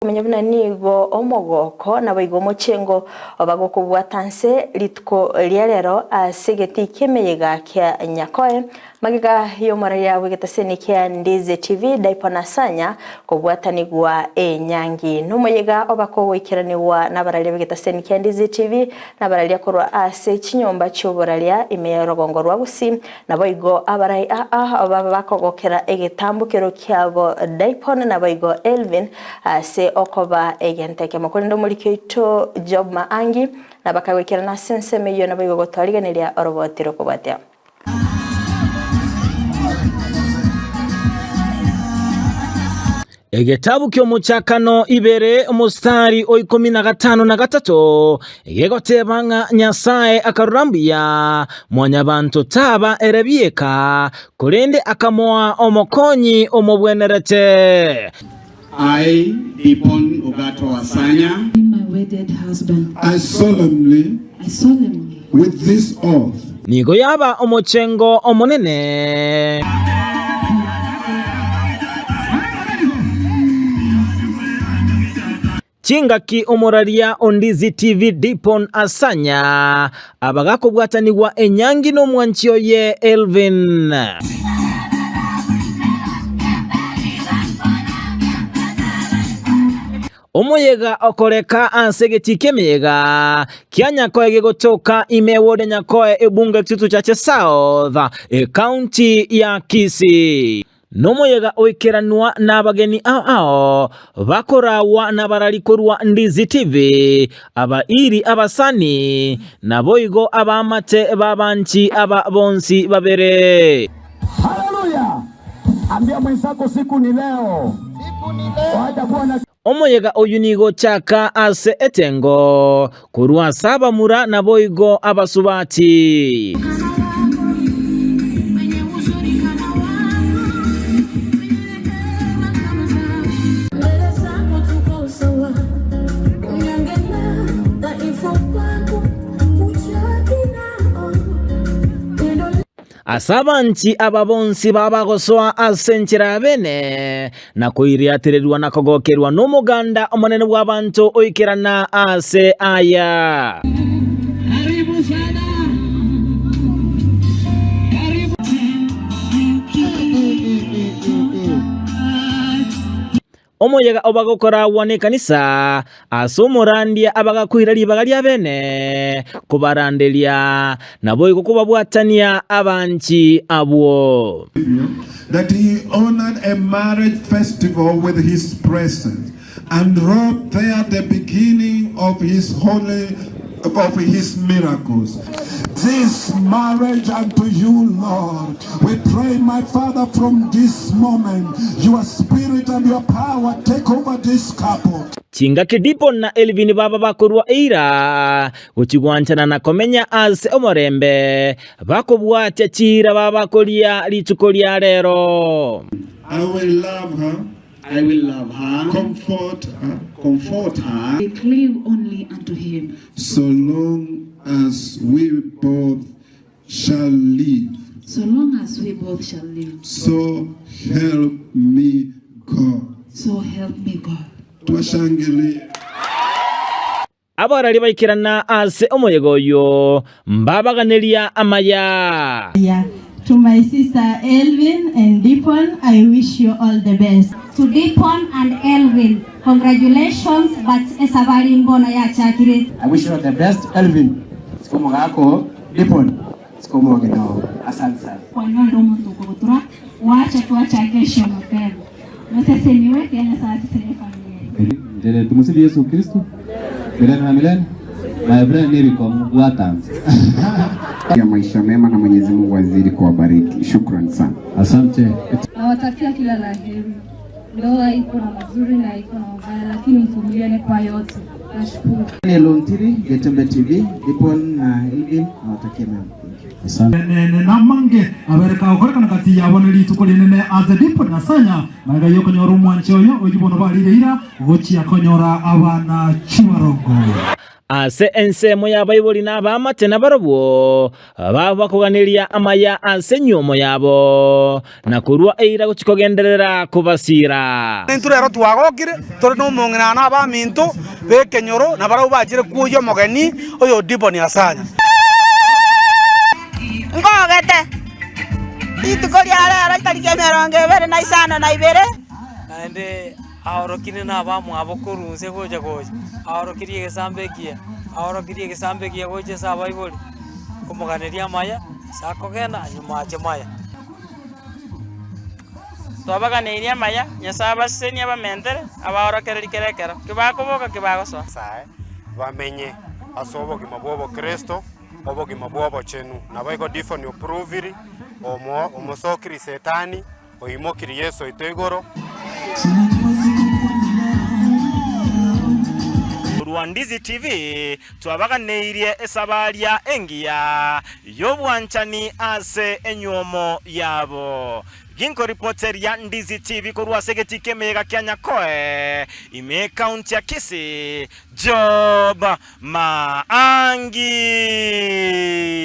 Komanya buna nigo omogoko naboigo omochengo oba gokobwata nse rituko ria rero ase egetii ki'emeyega kia Nyakoe, magega y'omoraria bw'egetaseni kia Ndizi TV Daipo Nasanya kobwatanigwa enyangi. Nomoyega oba kogoikeranigwa nabararia b'egetaseni kia Ndizi TV nabararia korwa ase chinyomba chi'oboraria ime y'orogongo rwa Gusii Naboigo abarai aa baba bakogokera egetambokero kiabo Daipon naboigo Elvin ase okoba egento ekemo. Korende omoriki oito Job Maangi nabakagoikerana ase ensemo eyio naboigo gotwarigeneria oroboti rokobwatia. Egetabu ki'Omochakano ibere omostari o ikomi na gatano na gatato gegoteba ng'a Nyasae akarora mbuya mwanyabanto taba ere bieka, korende akamoa omokonyi omobwenerete. I, Dipon Ogato Asanya. Be my wedded husband. I solemnly, I solemnly. with this oath. Nigo yaba omochengo omonene. Chingaki omoraria o Ndizi TV Dipon Asanya abagakobwatanigwa enyangi nomwanchi oye Elvin. Omoyega okoreka ase egetii ki'emeyega kia Nyakoe gegotoka ime eward ya Nyakoe ebunge Kitutu Chache South, ecounty ya Kisii. Nomoyega oikeranwa nabageni ao ao bakoragwa nabarari korwa Ndizi TV, abairi abasani, naboigo abaamate b'abanchi aba bonsi babere. Haleluya! Ambia mwenzako siku ni leo. Wacha kuwa na Omoyega oyio nigo ochaka ase etengo korwa ase abamura naboigo abasubati. Ase abanchi aba bonsi babagosoa ase enchera ya bene, na koiriatererwa na kogokerwa nomoganda omonene bw'abanto oikerana aase aya. Omoyega obagokoragwa nekanisa ase omorandia abagakoira ribaga ria bene kobaranderia, naboigo kobabwatania abanchi abwo. That he honored a marriage festival with his presence, and wrought there the beginning of his holy of his miracles. This marriage unto you, Lord. We pray, my Father, from this moment, your spirit and your power take over this couple. Chingaki Dipon na Elvin baba bakorua eira gochia gwanchana na komenya ase omorembe, bakobwatia chiira babakoria rituko ria rero. I will love her. I will love her. Comfort her. Comfort her. We cleave only unto him. So long as we both shall live. So long as we both shall live. So help me God. So help me God. Twashangilie. Abarari baikerana ase omoyega oyio, mbabaganeria amaya. To my sister Elvin and Dipon, I wish you all the best. To Dipon and Elvin, congratulations but esabari mbono yachakire. I wish you all the best Elvin, siko omogaka oo, Dipon, siko omong'ina oo. Asante sana. Kwanyorire omonto okogotura, gwacha twachaka eshow mapema. Moseseniwe, tiga Nyasae asesenie efamiri yaino. Milele tumusifu Yesu Kristo milele na milele. My friend nilikuwa bwatanza. ya maisha mema na Mwenyezi Mungu azidi kuwabariki. Shukran sana. Asante. Nawatakia kila la heri. Ndoa iko na mazuri na iko na mabaya, lakini mvumiliane kwa yote. Nashukuru. Daniel Ontiri, Getembe TV, Dipon na Elvin, nawatakia mema. Asante. Nene namange abere kagokorekana gati yabo ne rituko rinene ase Dipon na Sanya Magega y'okonyora omwancha oyo, oyio bono barire eira gochia konyora abana chibarongo. Ase ensemo y'abaibori na abaamate nabarobwo babakoganeria amaya ase enyuomo yabo, na korua eira gochia kogenderera kobasiira. Intwe rero twagokire, tore nomong'ina na abaminto b'ekenyoro, na barabwo bachire kwoyia omogeni oyo Diboni Asanya. Nkogete rituko ria rero chitariki 25. Naende aorokire nabamwabo korwa inse gocha gocha, aorokirie egesambo ekiya, aorokirie egesambo ekiya gocha ase abaibori, komoganeria amaya, ase akogenda nyuma ache maya. Twabaganeirie amaya, Nyasae abasesenie abamentere, abaorokererie kera ekero, ki bakoboka ki bagosoa. Nyasae, bamenye ase obogima bw'obokristo, obogima bw'obochenu. Naboigo Difoni opruviri, omo omosokiri Setani, oimokirie Yeso oito igoro. Korwa Ndizi TV twabaganeirie esabaria engiya y'obwanchani ase enywomo yabo. Ginkoripoteria Ndizi TV korwa ase egetii ki'emeyega kia Nyakoe, ime ekaunti ya Kisii, Job Maangi.